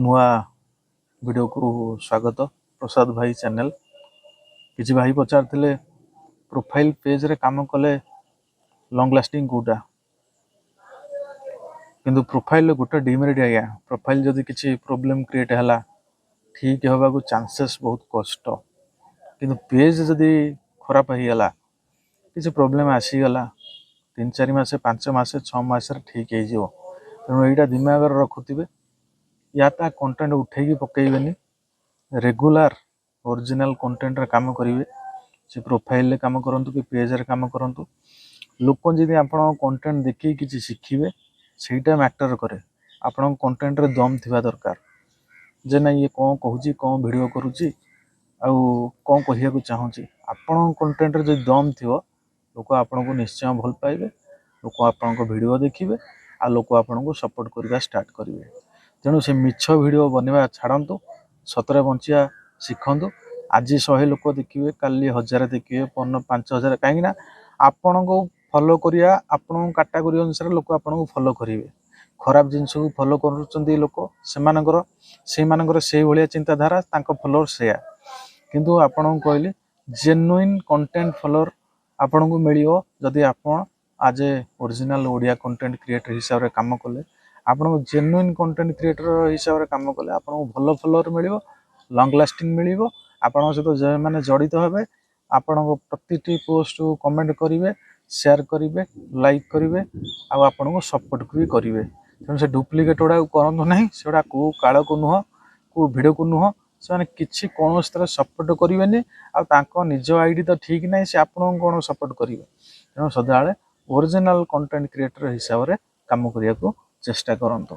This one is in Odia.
ନୂଆ ଭିଡ଼ିଓକୁ ସ୍ୱାଗତ, ପ୍ରସାଦ ଭାଇ ଚ୍ୟାନେଲ। କିଛି ଭାଇ ପଚାରିଥିଲେ, ପ୍ରୋଫାଇଲ୍ ପେଜ୍ରେ କାମ କଲେ ଲଙ୍ଗ୍ ଲାଷ୍ଟିଂ କେଉଁଟା? କିନ୍ତୁ ପ୍ରୋଫାଇଲ୍ରେ ଗୋଟେ ଡିମେରିଟ୍ ଆଜ୍ଞା, ପ୍ରୋଫାଇଲ୍ ଯଦି କିଛି ପ୍ରୋବ୍ଲେମ୍ କ୍ରିଏଟ୍ ହେଲା, ଠିକ୍ ହେବାକୁ ଚାନ୍ସେସ୍ ବହୁତ କଷ୍ଟ। କିନ୍ତୁ ପେଜ୍ ଯଦି ଖରାପ ହେଇଗଲା, କିଛି ପ୍ରୋବ୍ଲେମ୍ ଆସିଗଲା, 3-4 ମାସ, 5 ମାସ, 6 ମାସରେ ଠିକ୍ ହେଇଯିବ। ତେଣୁ ଏଇଟା ଦିମାଗରେ ରଖୁଥିବେ, ୟା ତା କଣ୍ଟେଣ୍ଟ ଉଠେଇକି ପକେଇବେନି। ରେଗୁଲାର ଅରିଜିନାଲ କଣ୍ଟେଣ୍ଟରେ କାମ କରିବେ। ସେ ପ୍ରୋଫାଇଲରେ କାମ କରନ୍ତୁ କି ପେଜରେ କାମ କରନ୍ତୁ, ଲୋକ ଯଦି ଆପଣଙ୍କ କଣ୍ଟେଣ୍ଟ ଦେଖିକି କିଛି ଶିଖିବେ, ସେଇଟା ମ୍ୟାଟର କରେ। ଆପଣଙ୍କ କଣ୍ଟେଣ୍ଟରେ ଦମ୍ ଥିବା ଦରକାର ଯେ ନା, ଇଏ କ'ଣ କହୁଛି, କ'ଣ ଭିଡ଼ିଓ କରୁଛି ଆଉ କ'ଣ କହିବାକୁ ଚାହୁଁଛି। ଆପଣଙ୍କ କଣ୍ଟେଣ୍ଟରେ ଯଦି ଦମ୍ ଥିବ, ଲୋକ ଆପଣଙ୍କୁ ନିଶ୍ଚୟ ଭଲ ପାଇବେ, ଲୋକ ଆପଣଙ୍କ ଭିଡ଼ିଓ ଦେଖିବେ ଆଉ ଲୋକ ଆପଣଙ୍କୁ ସପୋର୍ଟ କରିବା ଷ୍ଟାର୍ଟ କରିବେ। ତେଣୁ ସେ ମିଛ ଭିଡ଼ିଓ ବନେଇବା ଛାଡ଼ନ୍ତୁ, ସତରେ ବଞ୍ଚିବା ଶିଖନ୍ତୁ। ଆଜି 100 ଲୋକ ଦେଖିବେ, କାଲି 1000 ଦେଖିବେ, ପରଦିନ 5000। କାହିଁକିନା ଆପଣଙ୍କୁ ଫଲୋ କରିବା, ଆପଣଙ୍କ କାଟାଗୋରୀ ଅନୁସାରେ ଲୋକ ଆପଣଙ୍କୁ ଫଲୋ କରିବେ। ଖରାପ ଜିନିଷକୁ ଫଲୋ କରୁଛନ୍ତି ଲୋକ, ସେଇମାନଙ୍କର ସେଇଭଳିଆ ଚିନ୍ତାଧାରା, ତାଙ୍କ ଫଲୋଅର୍ ସେଇଆ। କିନ୍ତୁ ଆପଣଙ୍କୁ କହିଲି, ଜେନୁଇନ୍ କଣ୍ଟେଣ୍ଟ ଫଲୋଅର୍ ଆପଣଙ୍କୁ ମିଳିବ ଯଦି ଆପଣ ଆଜ୍ ଏ ଅରିଜିନାଲ୍ ଓଡ଼ିଆ କଣ୍ଟେଣ୍ଟ କ୍ରିଏଟର୍ ହିସାବରେ କାମ କଲେ। ଆପଣଙ୍କୁ ଜେନୁଇନ୍ କଣ୍ଟେଣ୍ଟ କ୍ରିଏଟର୍ ହିସାବରେ କାମ କଲେ ଆପଣଙ୍କୁ ଭଲ ଫଲୋଅର୍ ମିଳିବ, ଲଙ୍ଗ୍ ଲାଷ୍ଟିଂ ମିଳିବ। ଆପଣଙ୍କ ସହିତ ଯେଉଁମାନେ ଜଡ଼ିତ ହେବେ, ଆପଣଙ୍କ ପ୍ରତିଟି ପୋଷ୍ଟକୁ କମେଣ୍ଟ କରିବେ, ସେୟାର କରିବେ, ଲାଇକ୍ କରିବେ ଆଉ ଆପଣଙ୍କୁ ସପୋର୍ଟ ବି କରିବେ। ତେଣୁ ସେ ଡୁପ୍ଲିକେଟ୍ ଗୁଡ଼ାକୁ କରନ୍ତୁ ନାହିଁ। ସେଗୁଡ଼ା କେଉଁ କାଳକୁ ନୁହଁ, କେଉଁ ଭିଡ଼ିଓକୁ ନୁହଁ। ସେମାନେ କିଛି କୌଣସିଥିରେ ସପୋର୍ଟ କରିବେନି ଆଉ ତାଙ୍କ ନିଜ ଆଇଡ଼ି ତ ଠିକ୍ ନାହିଁ, ସେ ଆପଣଙ୍କୁ କ'ଣ ସପୋର୍ଟ କରିବେ? ତେଣୁ ସଦାବେଳେ ଓରିଜିନାଲ୍ କଣ୍ଟେଣ୍ଟ କ୍ରିଏଟର୍ ହିସାବରେ କାମ କରିବାକୁ ଚେଷ୍ଟା କରନ୍ତୁ।